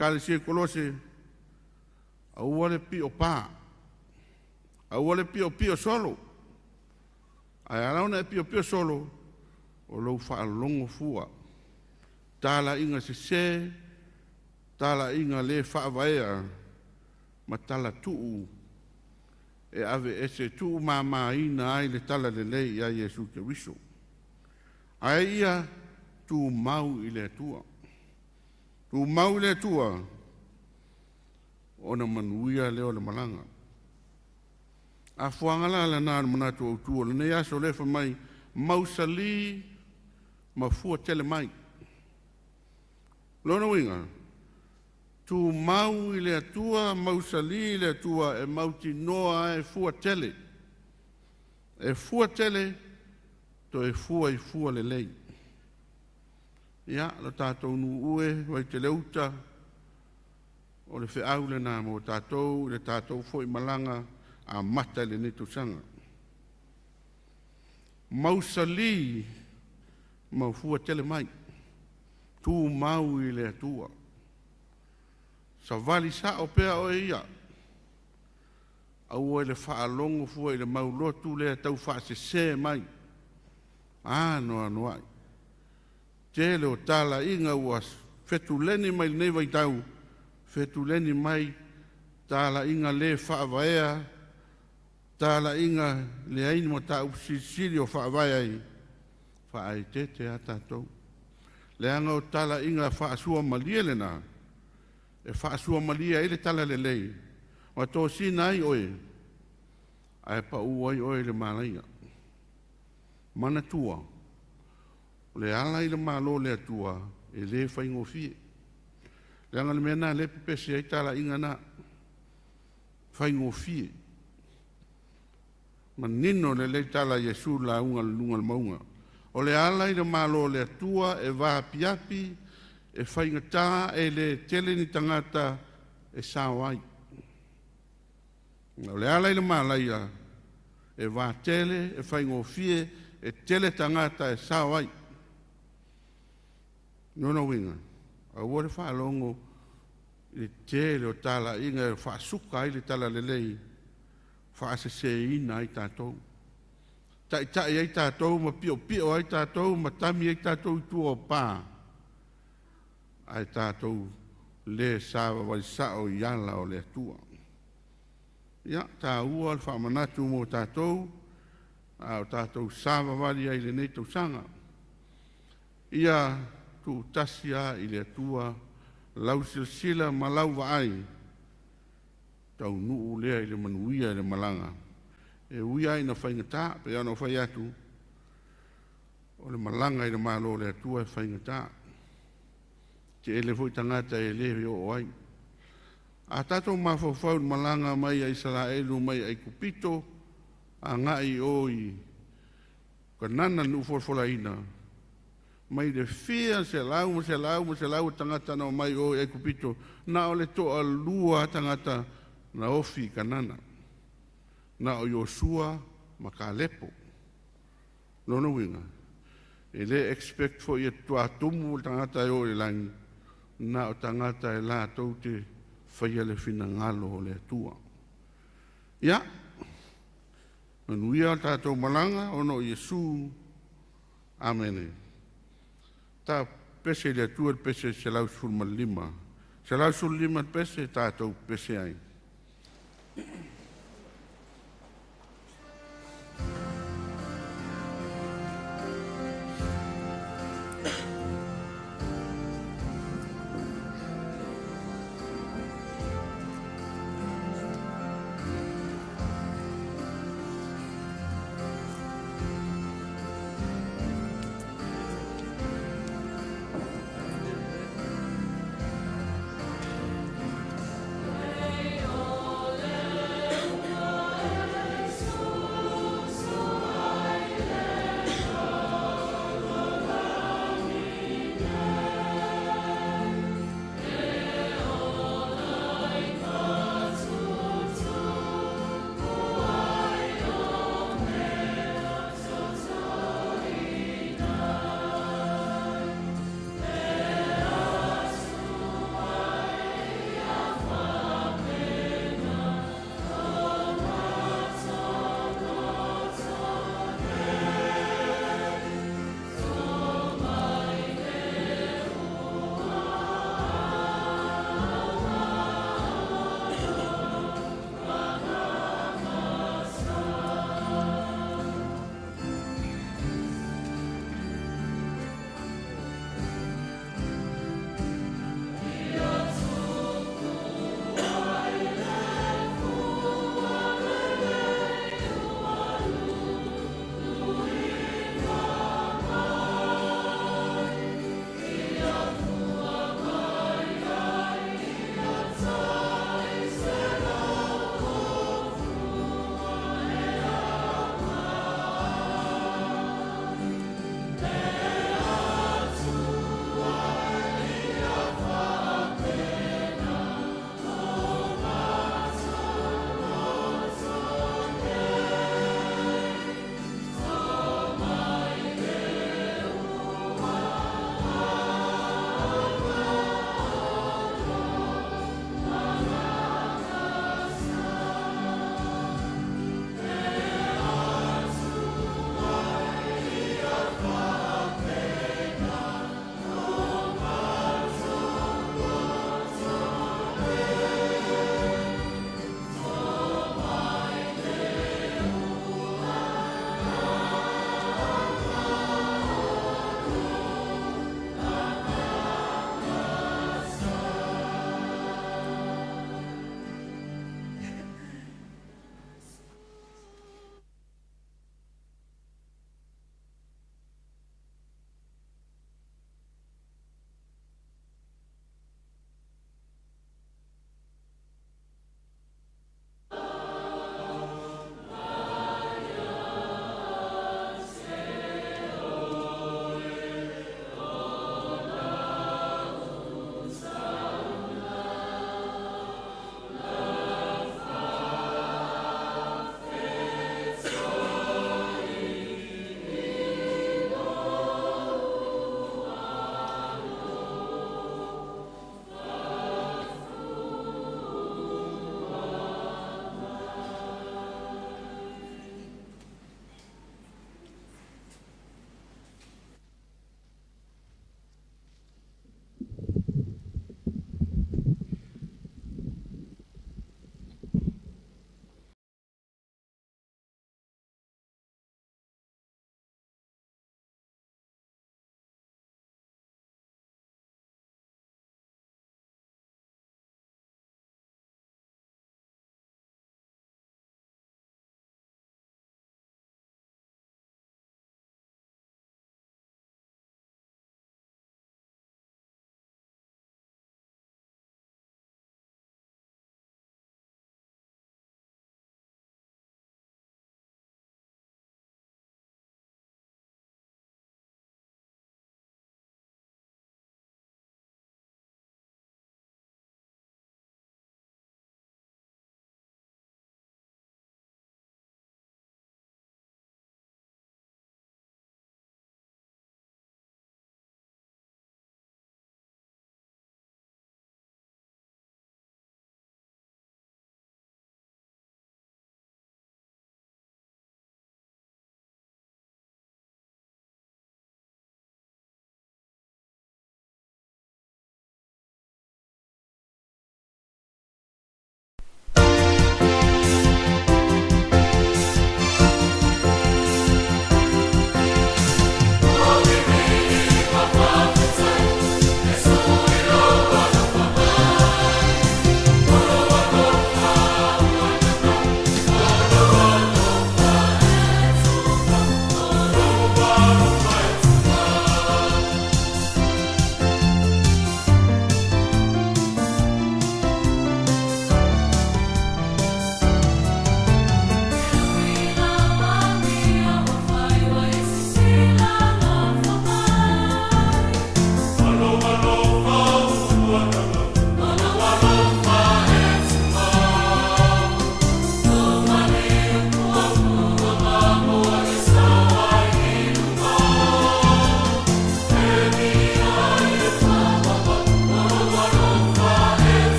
Ekalesia i Kolose, aua le piopa, aua le piopio solo. Ae ala ona e piopio solo, o lou faalogo fua, talaiga sesē, talaiga le faavaea ma talatuu e aveese e tuumamaina ai le talalelei ia Iesu Keriso. Ae ia tumau i le Atua, tumau i le Atua ona manuia lea o le malaga. Afuaga la lena o le manatu autu o lenei aso lea e fai mai, mausali ma fua tele mai. O lona uiga, tumau i le Atua, mausali le Atua e mautinoa ai e fua tele, e fua tele, toe fua i fua lelei. Ia, lo tatou nuu e, Vaiteleuta, o le feau lena mo tatou i le tatou foi malaga amata i lenei tausaga. Mausali ma fua tele mai, tumau i le Atua. Savali sao pea oe ia, aua le faalogo fua i le mau lotu lea e taufaasese mai. Anoanoai tele o talaiga ua fetuleni mai lenei vaitau, fetuleni mai talaiga le faavaea, talaiga leai ni mataupu silisili o faavae ai, faaeteete lava tatou. Leaga o talaiga faasuamalie lena e faasuamalie ai le talalelei ma tosina ai oe ae pau ai oe i le malaia. Manatua, o le ala i le Malo o le Atua e le faigofie. Leaga o le mea lena o lea e pepesi ai talaiga na, faigofie. Manino lelei tala a Iesu i le lauga i le luga o le mauga. O le ala i le Malo o le Atua e vaapiapi, e faigata, e le tele ni tagata e sao ai. O le ala i le malaia, e vatele, e faigofie, e tele tagata e sao ai. Lona uiga, aua le faalogo i le tele o talaiga e faasuka ai le talalelei, faaseseina ai tatou, taitai ai tatou ma piopio ai tatou ma tami ai tatou i tua o pa, ae tatou le savavali sao i ala o le Atua. Ia, e taua le faamanatu mo tatou a o tatou savavali ai i lenei tausaga. Ia tuutasi lava i le Atua lau silasila ma lau vaai, taunuu lea i le manuia i le malaga. E ui lava ina faigata, pei ona ou fai atu, o le malaga i le Malo o le Atua e faigata. Tele foi tagata e le oo ai. A tatou mafaufau i le malaga mai a Isaraelu mai Aikupito agai i o i Kanana i le nuu folafolaina, mai le fia selau ma selau ma selau o tagata na omai o i Aikupito, na o le toalua lava tagata na ofi i Kanana, na o Iosua ma Kalepo. Lona uiga, e le expect foi e tumu le tagata e o i le lagi, na o tagata e latou te faia le finagalo o le Atua. Ia, manuia le tatou malaga ona o Iesu. Amene. Ta pese i le Atua le pese 115, 115 le pese tatou pepese ai.